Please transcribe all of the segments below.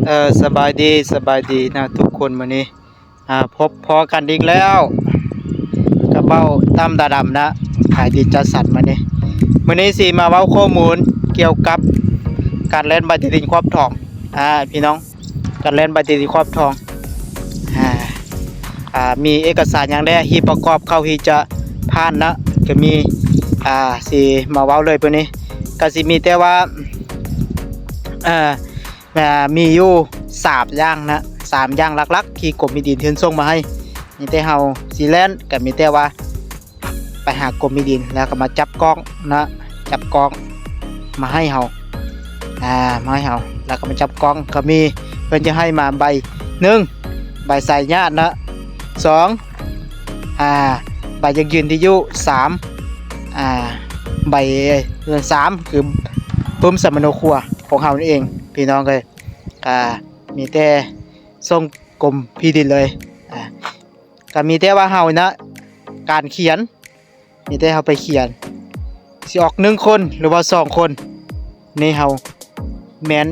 ເອີ ສະບາຍດີ ສະບາຍດີນະທຸກຄົນ. ມື້ນີ້ ອ່າ ພົບພໍ້ກັນອີກແລ້ວກັບເບົາຕຳຕາດຳນະ ຂາຍດິນຈັດສັນ. ມື້ນີ້ ມື້ນີ້ຊິມາເວົ້າຂໍ້ມູນກ່ຽວກັບການແລ່ນໃບຕາດິນຂອບທອງ ອ່າ ພີ່ນ້ອງ. ການແລ່ນໃບຕາດິນຂອບທອງ ອ່າ ອ່າ ມີເອກະສານຫຍັງແດ່ທີ່ປະກອບເຂົ້າທີ່ຈະຜ່ານນະ ກະມີ ອ່າ ຊິມາເວົ້າເລີຍມື້ນີ້. ກະຊິມີແຕ່ວ່າ ເອີ ອ່າ ມີຢູ່ສາມຢ່າງນະ ສາມຢ່າງຫຼັກໆທີ່ກົມທີ່ດິນເພິ່ນສົ່ງມາໃຫ້. ມີແຕ່ເຮົາຊິແລ່ນ ກະມີແຕ່ວ່າ ໄປຫາກົມທີ່ດິນ ແລ້ວກໍມາຈັບກ້ອງນະ ຈັບກ້ອງມາໃຫ້ເຮົາ ອ່າ ມາໃຫ້ເຮົາ ແລ້ວກໍມາຈັບກ້ອງ. ກໍມີ ເພິ່ນຈະໃຫ້ມາໃບ ໜຶ່ງ ໃບສາຍຍາດນະ, ສອງ ອ່າ ໃບຢັ້ງຢືນທີ່ຢູ່, ສາມ ອ່າ ໃບ ສາມ ຄືປຶ້ມສຳມະໂນຄົວຂອງເຮົານັ້ນເອງ ພີ່ນ້ອງເອີຍ. ກໍມີແຕ່ສົ່ງກົມທີ່ດິນເລີຍ ອ່າ ກໍມີແຕ່ວ່າເຮົານະ ການຂຽນ ມີແຕ່ເຮົາໄປຂຽນ ຊິອອກໜຶ່ງຄົນ ຫຼືວ່າສອງຄົນ ນີ້ເຮົາ ແມ່ນ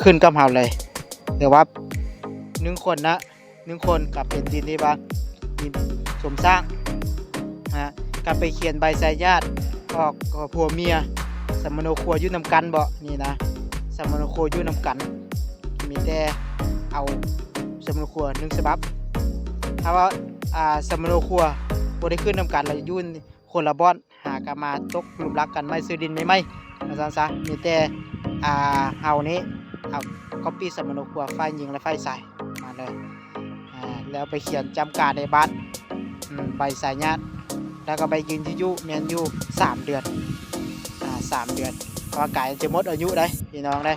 ຂຶ້ນກັບເຮົາເລີຍ ຫຼືວ່າໜຶ່ງຄົນນະ ໜຶ່ງຄົນກໍເປັນດິນທີ່ວ່າດິນສົມສ້າງນະ. ກໍໄປຂຽນໃບສາຍຍາດອອກກັບຜົວເມຍ ສຳມະໂນຄົວຢູ່ນຳກັນບໍ ນີ້ນະ ສຳມະໂນຄົວຢູ່ນຳກັນ ມີແຕ່ເອົາສຳມະໂນຄົວໜຶ່ງສະບັບ. ຖ້າວ່າ ອ່າ ສຳມະໂນຄົວບໍ່ໄດ້ຂຶ້ນນຳກັນ ແລ້ວຢູ່ຄົນລະບ່ອນ ຫາກໍມາຕົກຫຼຸມລັກກັນໃໝ່ ຊື້ດິນໃໝ່ໆ ວ່າຊັ້ນຊະ. ມີແຕ່ ອ່າ ເຮົານີ້ເອົາກັອບປີ້ສຳມະໂນຄົວຝ່າຍຍິງ ແລະ ຝ່າຍຊາຍມາເລີຍ ອ່າ ແລ້ວໄປຂຽນຈຳກາໃນບາດ ອືມ ໃບສາຍຍາດ ແລ້ວກໍໃບຢືນທີ່ຢູ່ ແມ່ນຢູ່ສາມເດືອນ ອ່າ ສາມເດືອນ ເພາະວ່າກາຈະໝົດອາຍຸໄດ໋ ພີ່ນ້ອງເດ້.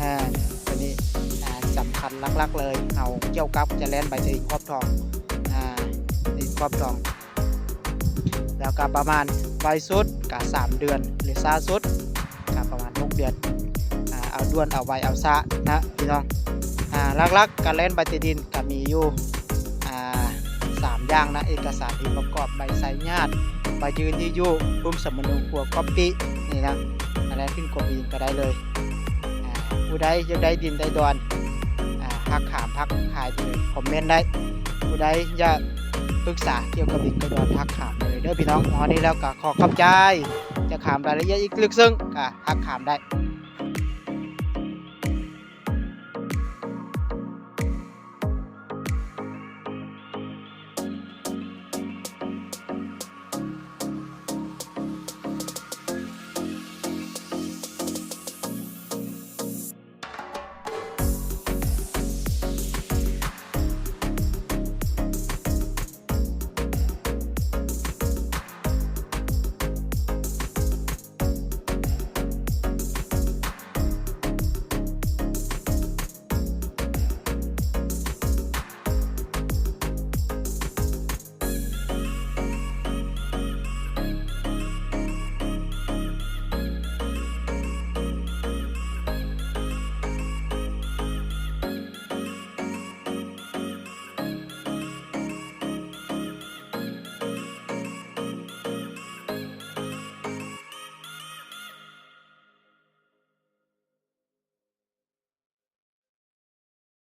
ອ່າ ຕົວນີ້ ອ່າ ສຳຄັນຫຼັກໆເລີຍ ເຮົາກ່ຽວກັບຈະແລ່ນໃບຕາດິນຂອບທອງ ອ່າ ຕາດິນຂອບທອງ ແລ້ວກໍປະມານໄວສຸດກໍສາມເດືອນ ຫຼືຊ້າສຸດກໍປະມານຫົກເດືອນ ອ່າ ເອົາດ່ວນ ເອົາໄວ ເອົາຊ້ານະ ພີ່ນ້ອງ. ອ່າ ຫຼັກໆການແລ່ນໃບຕາດິນກໍມີຢູ່ ອ່າ ສາມຢ່າງນະ ເອກະສານທີ່ປະກອບ ໃບສາຍຍາດ ໃບຢືນທີ່ຢູ່ ປຶ້ມສຳມະໂນຄົວ ກັອບປີ້ ນີ້ນະ ອັນນັ້ນຂຶ້ນກົມທີ່ດິນກໍໄດ້ເລີຍ. ອ່າ ຜູ້ໃດຢາກໄດ້ດິນໄດ້ດອນ ອ່າ ຮັກຂາມ ຮັກຂາຍ ຄອມເມັນໄດ້. ຜູ້ໃດຢາກປຶກສາກ່ຽວກັບດິນກັບດອນ ທັກຖາມໄດ້ເລີຍເດີພີ່ນ້ອງ. ຮອດນີ້ແລ້ວກໍຂໍຂອບໃຈ. ຈະຖາມລາຍລະອຽດອີກເລິກເຊິ່ງ ກໍທັກຖາມໄດ້.